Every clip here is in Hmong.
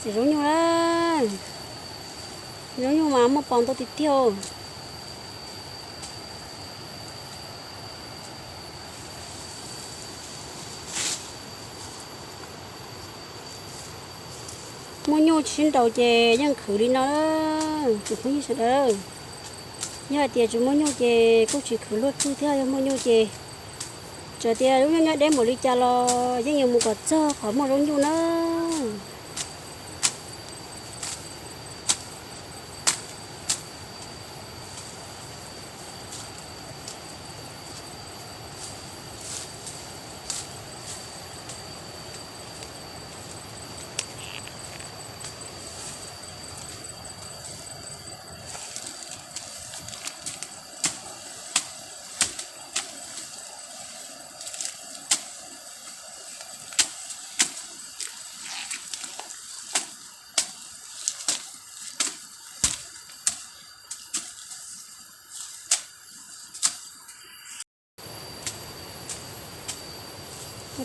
Zoo nyuj na, zoo nyuj mas muaj pos ntau tiag tiag. Muaj nyuj sib nraus ces yeej khwv li no, tsoom phooj ywg sawv daws. Yog hais tias tsis muaj nyuj ces kuj tsis khwv luaj twg thiab, yog muaj nyuj ces txawm tias lub nyuj nyob deb npaum li cas los yeej yuav mus kom txog qhov muaj zaub nyuj na.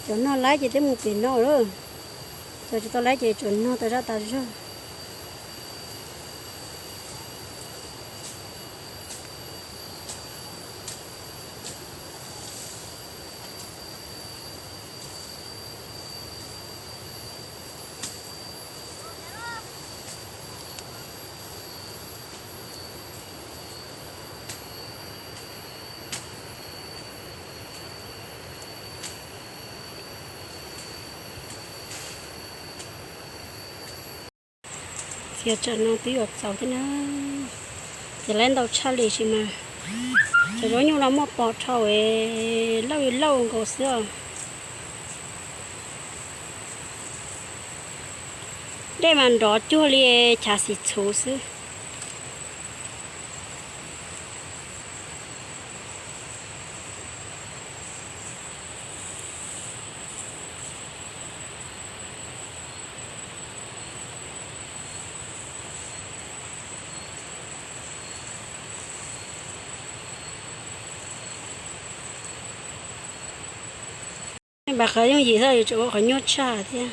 Cov no laib ces twb mus pem no lawm, cov tsis tau laib ces tsuas no tas zaj tas zog. Txiav tsam no twb yuav txaus thiab na. Txiav laib ntau tshaj li sis mas cov zaub nyuj no muaj pos dhau, lauj li lauj nkaus xwb os. Dej mas nrov cuag li chav xim txhuv xwb. Npaj qhov yooj yim xwb, yus tseem ua qhov nyuaj tshaj thiab.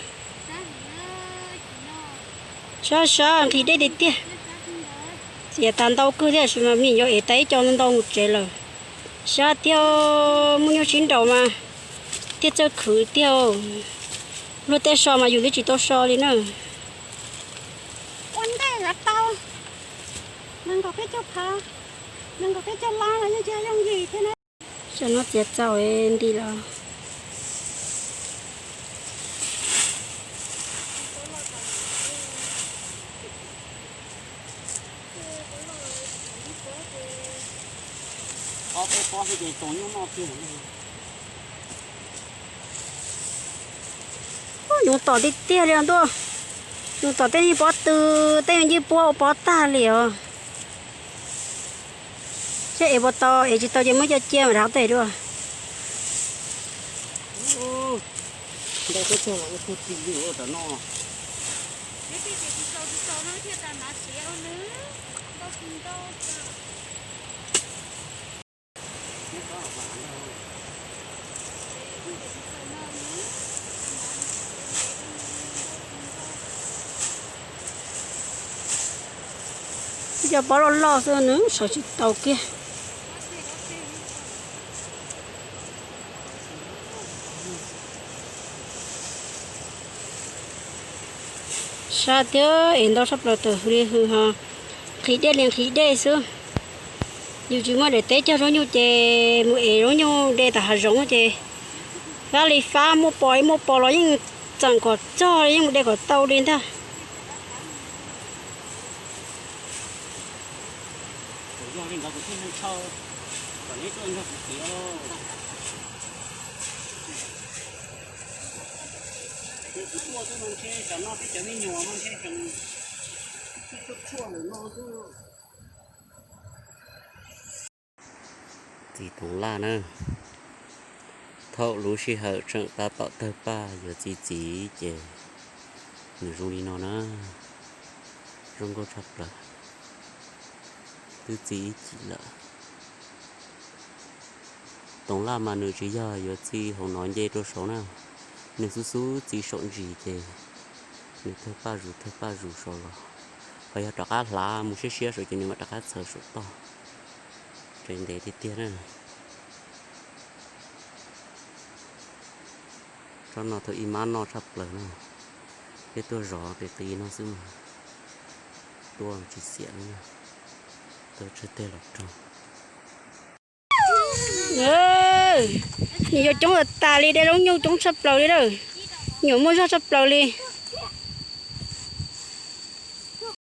Sab sab nqhis dej tiag tiag. Txiav tas ntau kawg thiab, sis mas me nyuam yaus ev tas ib co ntau mus tsev lawm. Sab thiab, muaj nyuj sib nraus mas thiaj txawj khwv tiag. Luag tej so mas yus twb tsis tau so li na. Ua ntej los tau, nees nkaum peb caug phav, nees nkaum peb caug lab los yeej tsis yooj yim thiab na. Tam no txiav txaus nti los. Nyuj tom tiag tiag li ntuj. Nyuj tom tej yeej pob tw, tej yeej pob ua pob tag li os. Seb ev puas tau, ev tsis tau ces muab coj cia mam rov qab ev dua. Ib co pob loj loj xwb nws sawv tsis tau kiag. Sab tiag, ev ntau tshaj plaws, tam hws li hws ho nqhis dej li nqhis dej xwb. Yus tsis muaj daim teb cog zaub nyuj ces mus ev zaub nyuj de tom hav zoov ces fab li fab, muaj pos muaj pos los yeej txeem kom txog, yeej mus de kom tau li ntag. Txiv toov laj na, thaum lub sij hawm tseem tab tom tawg paj yuav txi txiv ces nws zoo li no na, zoo nkauj tshaj plaws, twb txi ib chim lawm. Toov laj mas nws tsis yog yuav txi hauv no nce rau saud na, nws xub xub txi saum ntsis ces Nws thawj paj zus thawj paj zus saud los, ho yog rov qab hlav mus siab siab saud ces nws mam rov qab txhaws saum toj. Tseem ntev tiag tiag na. Tsob no thaum ub mab noj tshaj plaws no, peb tuaj zov pem qis no xwb mas tuaj tsis xiam li na. Tuaj tsawg teg los raug. Nyuam yuav coob tas li, dej loob nyuj coob tshaj plaws li lawm. Nyuam muaj zog tshaj plaws li.